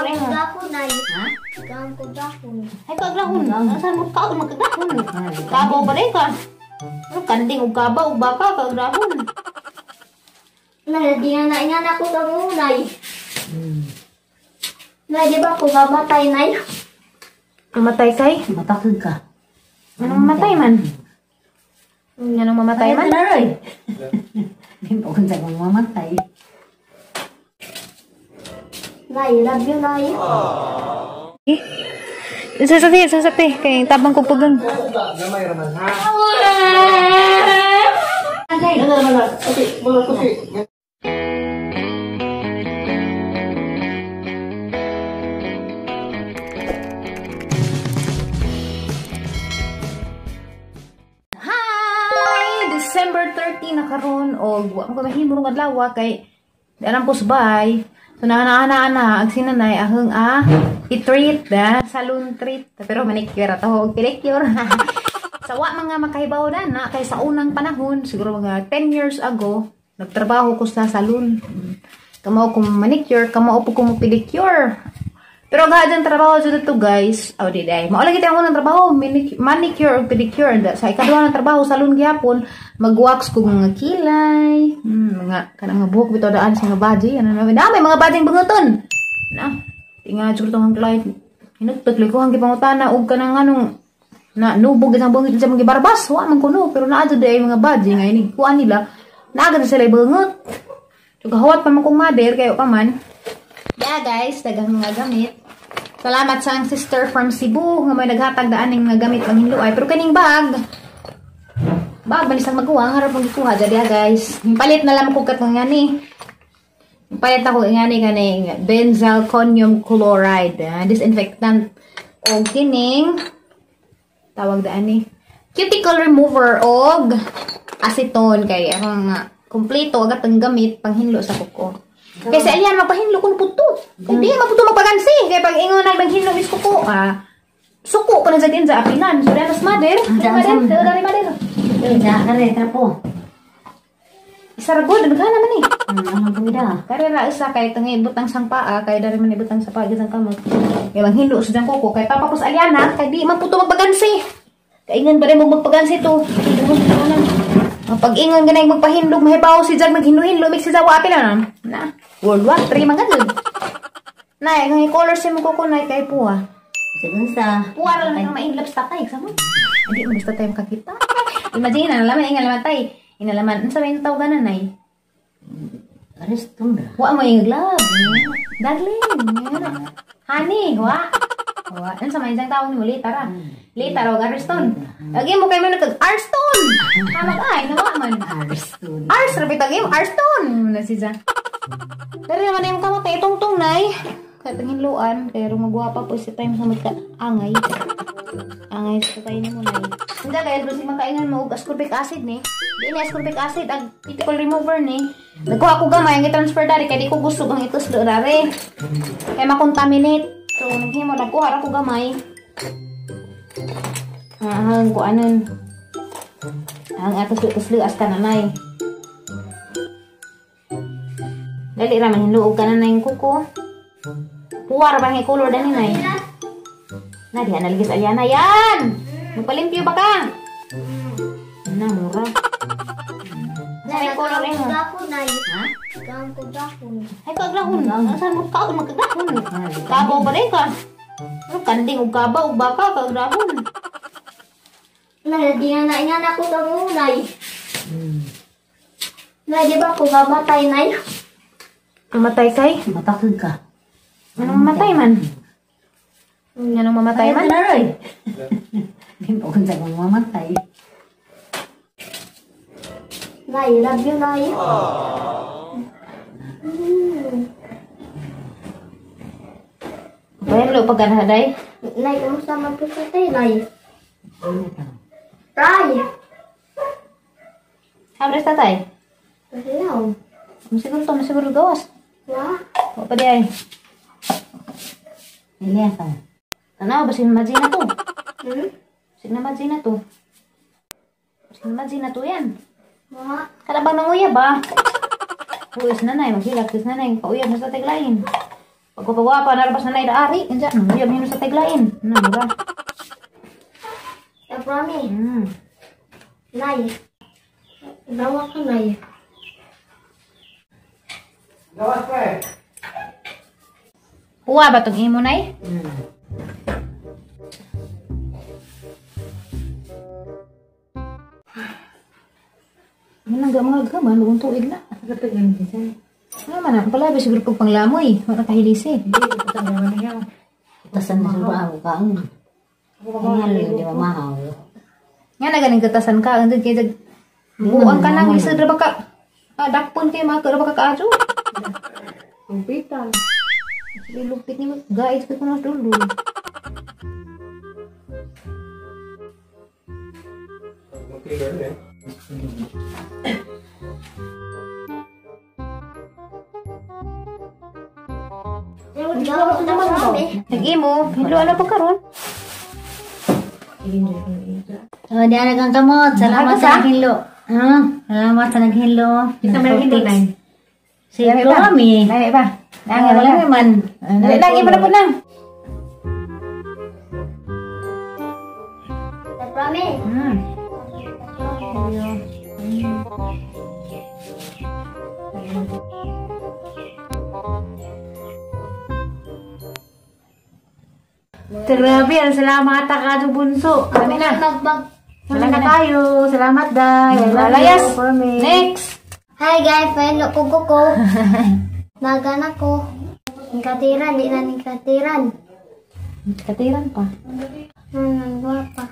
color mo? Gahon ay. Ha? Gahon ko gahon. Ay, kagrahon. Saan mo ka magkagrahon? Kabaw ba rin ka? Ano, kanding o kabaw o baka, kagrahon. Nay, di nga na nga ako kangunay. Nay, di ba ako mamatay, Nay? Mamatay kay? Matakod ka. Anong mamatay man? Anong mamatay man? Laroy. Di pa kung saan mamatay. Nay, love you, Nay. Sasati, sasati. Kay tabang ko pagang. Gamay raman ha. Agay. Hi! December 30 na karon og wa mo mahimo rong adlaw kay di alam ko subay. So na ang sinanay ahong i-treat da salon treat pero manicure ato og pedicure. Sa wa mga makahibaw na kay sa unang panahon siguro mga 10 years ago nagtrabaho ko sa salon. Kamao ko manicure, kamao po ko pedicure. Pero ang hadyan trabaho sa dito guys, oh di day. Mao lagi ang unang trabaho, manicure o pedicure. Sa ikaduha ng trabaho salon gyapon, mag-wax ko mga kilay, mga kanang mga buhok bitaw daan sa mga baji, ano na may mga bajing banguton. Na, tinga jud tong client. Hinugtot ko ang gipangutana og kanang anong na nubog isang bungit sa mga barbas, wa man kuno pero naa jud ay mga baji nga inig kuan nila, naa gud sila bangot. So gahawat pa man kong mother kayo pa man. Yeah guys, daghang mga gamit. Salamat sa ang sister from Cebu nga may naghatag daan ning mga gamit panghinluay. Pero kaning bag, bag man isang maguwang harap mong gikuha dyan diha guys. Palit na lang ko katong ngani. Palit ako ngani kaning benzalkonium chloride, disinfectant og kining tawag daan ni cuticle remover og acetone kay akong nga kompleto agad ang gamit panghinlo sa kuko. Kay sa Elian magpahinlo kun puto. Kung di maputo magpagansi kay pag ingon nag naghinlo mis kuko, suko pa na sa din sa apinan. So danas mother, mother, dari mother. Ja, kare trapo. Isaragod daghan naman eh. Ano pud? Kare ra isa kay tungi butang sang paa kay dari man ibutang sa paa sang kamot. Kay manghinlo sa dang kuko kay papa ko sa Eliana kay di maputo magpagansi. Kaingon ba rin mo magpagansi to? Pag-ingon ganay magpahindog mahibaw si Jag maghinlo-hinlo mix si Jawa apil na. Na. World War 3 man gud. Nay, ang color sa imong kuko nay kay puwa. Sigun sa puwa ra lang ang mainlap sa tatay sa mo. Hindi man gusto tayo makakita. Imagine na laman ingal matay. Inalaman unsa may tawag na nay? Ariston ra. Wa mo ing glove. Darling. Honey, wa. Wa, unsa may isang tawag nimo lita ra. Lita ra og Ariston. Agi mo kay mo nagkag Arston. Hamag ay nawa man. Ariston. Ars ra bitag imo Arston na si Ja. Pero naman yung kamot ay tungtong nay. Kay panginluan kay ro magwapa po si time sa magka angay. Angay sa tayo nimo nay. Hindi kay bro si makaingan mo og ascorbic acid ni. Di ni ascorbic acid ag cuticle remover ni. Nagkuha ko gamay ang i-transfer dari kay di ko gusog ang ituslo dari. Kay makontaminate. So naghimo nagkuha ra ko gamay. Ang kuanon. Ang atos tuslo as kananay. Dali ra man hinluog kananay yung kuko. Puwa ra bang color dani nay. Na diha naligis Aliana yan. Magpalimpyo ba ka? Na mura. Nay color imo. Gahon ay. Ha? Gahon ko gahon. Ay kagrahon. Saan mo ka magkagrahon? Kabaw ba rin ka? Ano kanding og kabaw og baka kagrahon? Nay, di nga na nga ako kangunay. Nay, di ba ako mamatay, Nay? Mamatay kay? Matakod ka. Anong mamatay man? Anong mamatay man? Laroy. Di pa kung saan mamatay. Nay, love you, Nay. Bayad lo pag ganahaday? Nay, kumusta man po sa tayo, Nay? Tay! Abres tatay? Hello. Masiguro to, masiguro gawas. Wa? Wa pa di ay. Ilya ka. Tanaw, basin majina to. Hmm? Basin na majina to. Basin na majina to yan. Wa? Kada bang nanguyab ba? Uwis nanay, maghilak. Uwis nanay, pauyab na sa taglain. Pagpapagwapa na rabas na nairaari. Insa, uyab nino sa taglain. Na, diba? Promi. Nay. Dawa ka, Nay. Gawas pa eh. Huwa ba itong imo, Nay? Ano nang mga gaman, lugong tuig na. Ano man na, pala, siguro pag panglamoy. Wala kahilisi. Katasan na sa baho ka. Ang di ba mahaw. Nga na ganing katasan ka. Ang kaya buang ka nang lisod ra ba ka. Dakpon kayo mga ra ba ka kaadyo. Lumpitan. Lupit ni mo. Guys, ko na dulo. Nag-imo, hilo ano pa karon? Oh, di ana kang kamot. Salamat sa naghilo. Salamat sa naghilo. Isa man naghilo, Nay. Si Romy. Nay ba? Nang wala man. Dali lang, imo na po nang. Romy. Grabe, salamat ka bunso. Kami na. Wala na tayo. Salamat, Day. Layas. Next. Hi guys, paano ko ko. Nagana ko. Katiran, di na ni katiran. Katiran pa. Nagwapa.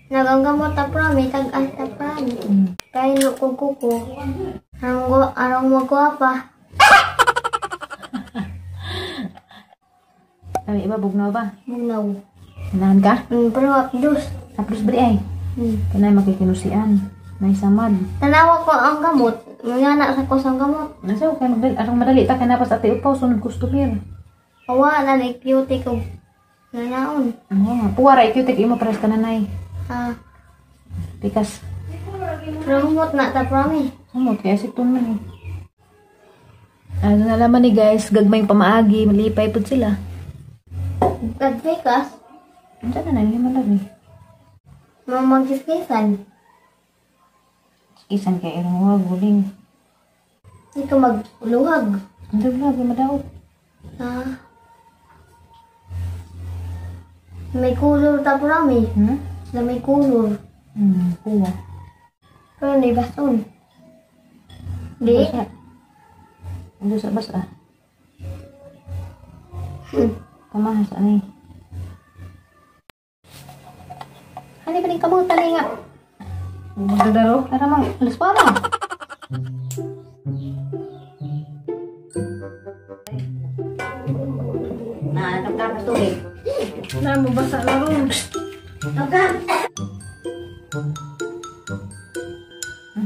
Naganggamot ta promi, tag-as ta promi. Kaya ko ko. Arong magwapa. Ay, iba, bugnaw ba? Bugnaw. Nahan ka? Pero apdos. Apdos ba di ay? Kanay makikinusian. Naisamad. Tanawa ko ang gamot. Mga sa ko sa gamot. Nasa ko kayo magdali. Arong madali ta kay napas ate upaw sunod customer. Awa na ni cute ko. Nanaon. Oo nga. Puwara cute imo pares ka nanay. Ah. Pikas. Pero humot na ta promi. Humot kaya si tun man eh. Ano nalaman ni guys, gagmay pamaagi, malipay pud sila. Nagpikas? Ano na nang lima lang eh. Mamagkiskisan. Kisan kay irong huwag, guling. Hindi ka magluhag. Hindi luhag, madaot. Ah. May kulor ta prami. Na may kulor. Kuha. Pero hindi bason. Di? Hindi sa basa. Kamahas, ano eh. Ano ba rin kamutan eh nga? Magdadaro? Tara mang, alas pa na. Na, tapos tubig. Na, mabasa na ron.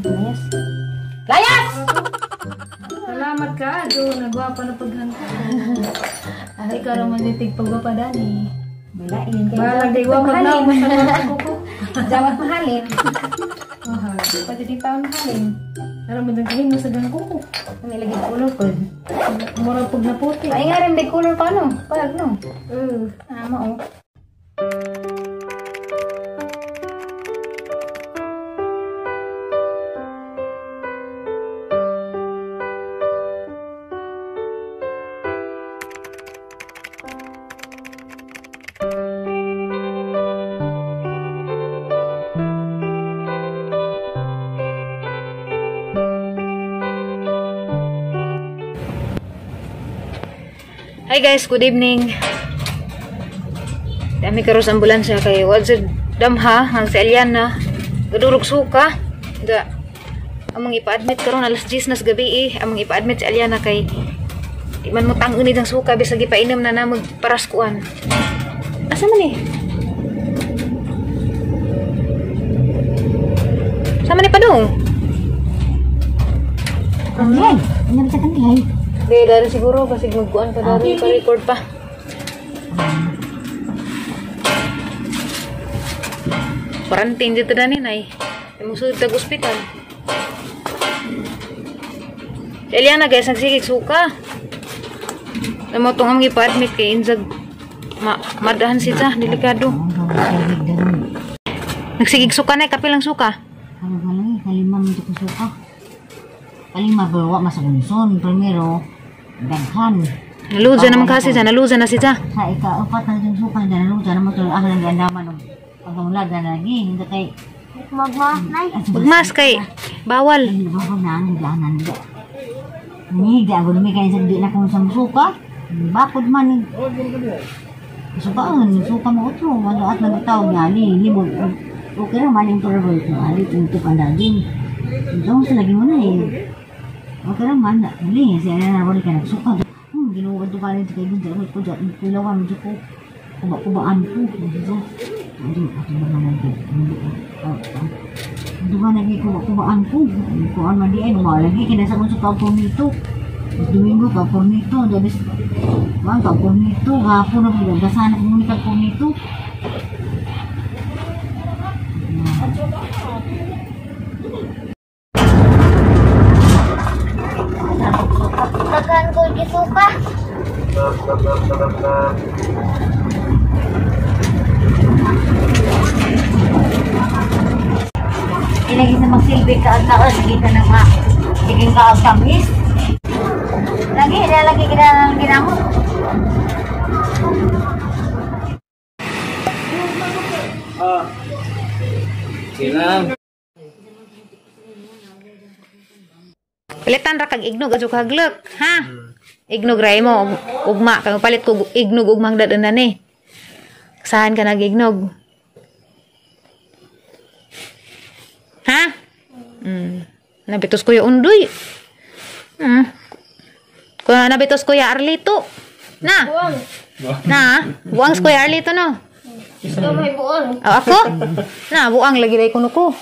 Layas. Layas! Salamat ka, Do. Nagwapa na paghangka. Ikaw naman litig pagwapa, Dani. Malain. Balag, di wapag na. Masalawat ko. Jawat mahalin. Pwede din taon mahalin. Alam mo din kayo, nasa gangko ko. Ang ilagay color po. Mura pag naputi. Ay nga rin, may color pa, no? Pag, no? Tama, oh. Hi guys, good evening. Dami karon sa ambulansya kay wala damha ang si Eliana. Gadurog suka. Da among ipa-admit karon alas 10 na sa gabi eh. Among ipa-admit si Eliana kay di man mo tang-unid ang suka bisag ipainom na namog paraskuan. Asa man eh? Sa man ni padung? Ay, ano ba sa kanila? Di, dari siguro kasi magkuan pa dari pa-record pa. Quarantine dito na ni, Nay. Musulod tag ospital. Si Eliana guys, nagsigig suka. Mo tong among ipa-admit kay inzag madahan siya, delikado. Nagsigig suka na, kape lang suka. Kalima mo ko suka. Kalima pero wa masagunson primero daghan. Naluza naman kasi siya, naluza na siya. Sa ika-upat na yung suka, naluza naman ito ang nandiyan og pagkaulad na lagi, hindi kay Magmas na. Magmas kay bawal. Bawal na ang daanan. Ni di ako mi kay di na kung sa suka. Bakod man ni. Sukaan, suka mo otro, wala at nagtaw nga ni libon. Okay ra man yung travel ko, ali untuk ang daging. Ito sa lagi mo na eh. Okay ra man, huli siya na wala ka nagsuka. Ginoo ko ka rin sa kaibigan ko dyan, kulawan ko kuba-kubaan ko. Dito. Hindi ato naman ko. Hindi ba nagi kuba-kubaan ko. Kuan man di ay malagi kinasa ko sa kapornito. Domingo kapornito, dabis man kapornito, hapon na pud gasan ko ni kapornito. Daghan ko gisuka. Ilagi sa magsilbi ka ang tao, sige ka ng ma. Sige ka ang tamis. Lagi, lagi kita ng ginamo. Silang. Palitan ra kag ignog adyo kaglek, ha? Ignog ra mo ugma kag palit ko ignog ugmang dadanan ni. Saan ka nag-ignog? Ha? Nabitos Kuya Undoy. Kuya nabitos Kuya Arlito. Na. Buang. Na, buang si Kuya Arlito no. Ikaw may buang. Oh, ako? Na, buang lagi day kuno ko.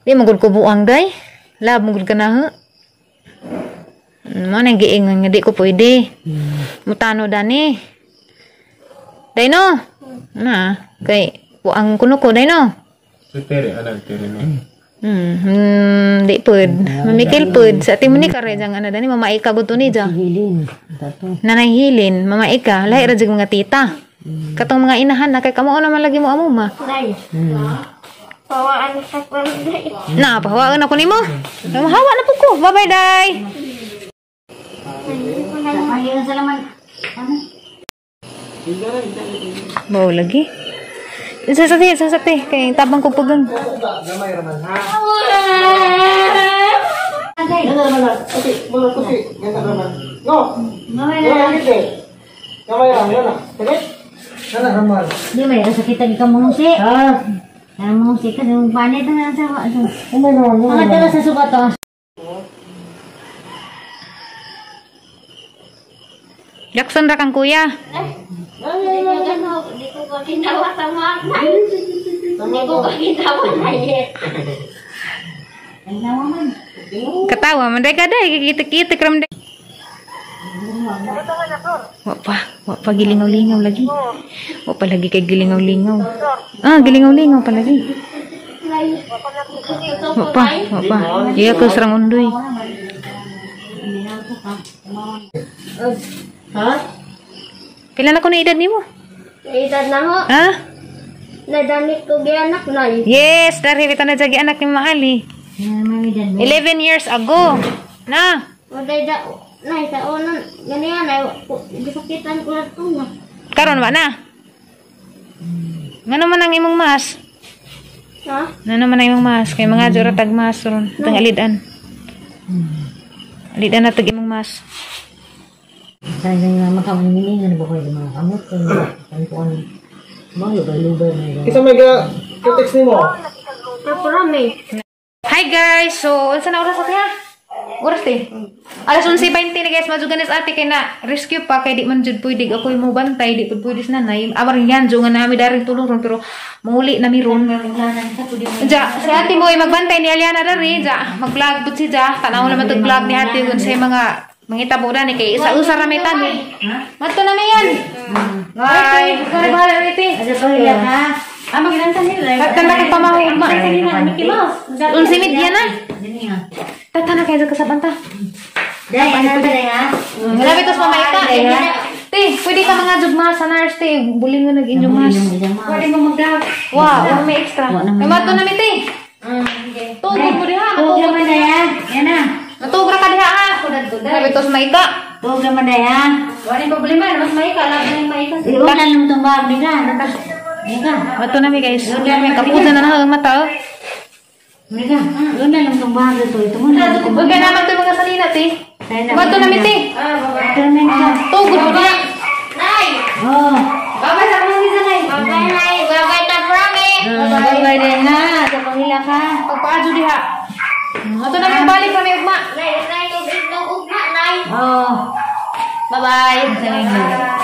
Di magud ko buang day. Lab magud ka na ha. Mo nang giingon nga di ko pwede. Mutano dani. Day no. Na, kay buang kuno ko day no. Tere anak tere no. Di pud. Mamikil pud sa ati mo ni kare jang ana dani mamaika gud ni ja. Hilin. Nanay hilin, mamaika, lahi ra jud mga tita. Katong mga inahan na kay kamo naman lagi mo amo ma. Day. Pawaan ka ko day. Na, pahawaan ako nimo. Mahawa na pud ko. Bye-bye day. Pahiyon sa laman. Bao lagi. Sasate kay tabang ko pugang. Di may kasakitan ka mong si. Ah. Ang mong si kasi mong panit na sa mga tala sa suka to. Jackson ra kang kuya. Di ko ginawa sa mga. Di ko ginawa na yet. Katawa man day kada kitik-kitik ram day. Wa pa gilingaw-lingaw lagi. Wa pa lagi kay gilingaw-lingaw. Ah, gilingaw-lingaw pa lagi. Wa pa. Iya ko serang undoy. Ha? Pila na ko na edad nimo? Edad na ho. Ha? Nadamit ko gianak na. Yes, dari kita na jagi anak ni Maali. 11 years ago. Na. Waday da nay sa unan ganiyan ay gisakitan ko na to na. Karon wa na. Ngano man ang imong mas? Ha? Ngano man ang imong mas kay mga jura tag mas ron tang alidan. Alidan na tag imong mas. Sa nga makamangining ano ba ko yung mga kamot kay kuan mga lubay na. Isa may ga text nimo. Hi guys, so unsa na oras ate ha? Oras te. Alas 11:20 na guys, madzugan ate kay na rescue pa kay di man jud pwede ako mo bantay, di pud pwede nanay. Amar yan jo nga nami daring tulong ron pero manguli na mi ron. Ja, si ate mo ay magbantay ni Aliana dari, ja, mag-vlog pud si ja. Tanaw naman tog vlog ni ate kun sa mga mangitabo na ni kay isa-usa ra may tanon. Madto na mi yan. Bye. Bye bahala ni te. Asa pa hiya ha? Ah, maginantan nila. Tanda kay pamahugma. Mickey Mouse. 11:30 na. Tata na kayo kasabanta. Dai, ano ba ha? Grabe tos mama ika. Te, pwede ka mga jugma sa nurse te. Buling mo nag-inyong mas. Pwede mo magdag. Wow, wala may extra. Wa na may May mato na mi te. Tugod mo diha, Tuog matugod. naman day ha. Yan na. Matugod ra ka diha ha. Grabe tos maika. Tuog naman day ha. Wala yung problema. Mas maika. Lahat na yung maika. Iunan lang itong bag nila. Mika. Mato na mi guys. Kaputan na na ang mata. Oh. Mika. Iunan lang itong bag ito. Ito mo na. Huwag ka naman ito mga salina te. Mato na mi te. Ito naman ka. Tugod mo diha. Nay! Oh. Babay sa akong isa na. Bye-bye, Nay! Bye-bye, ta prami! Bye-bye din ha. Sa pangila ka. Pagpaadyo diha. Mato na mi balik kami ugma. Nay, nay, ug itlog ugma, Nay! Oh. Bye-bye. Sa inyo.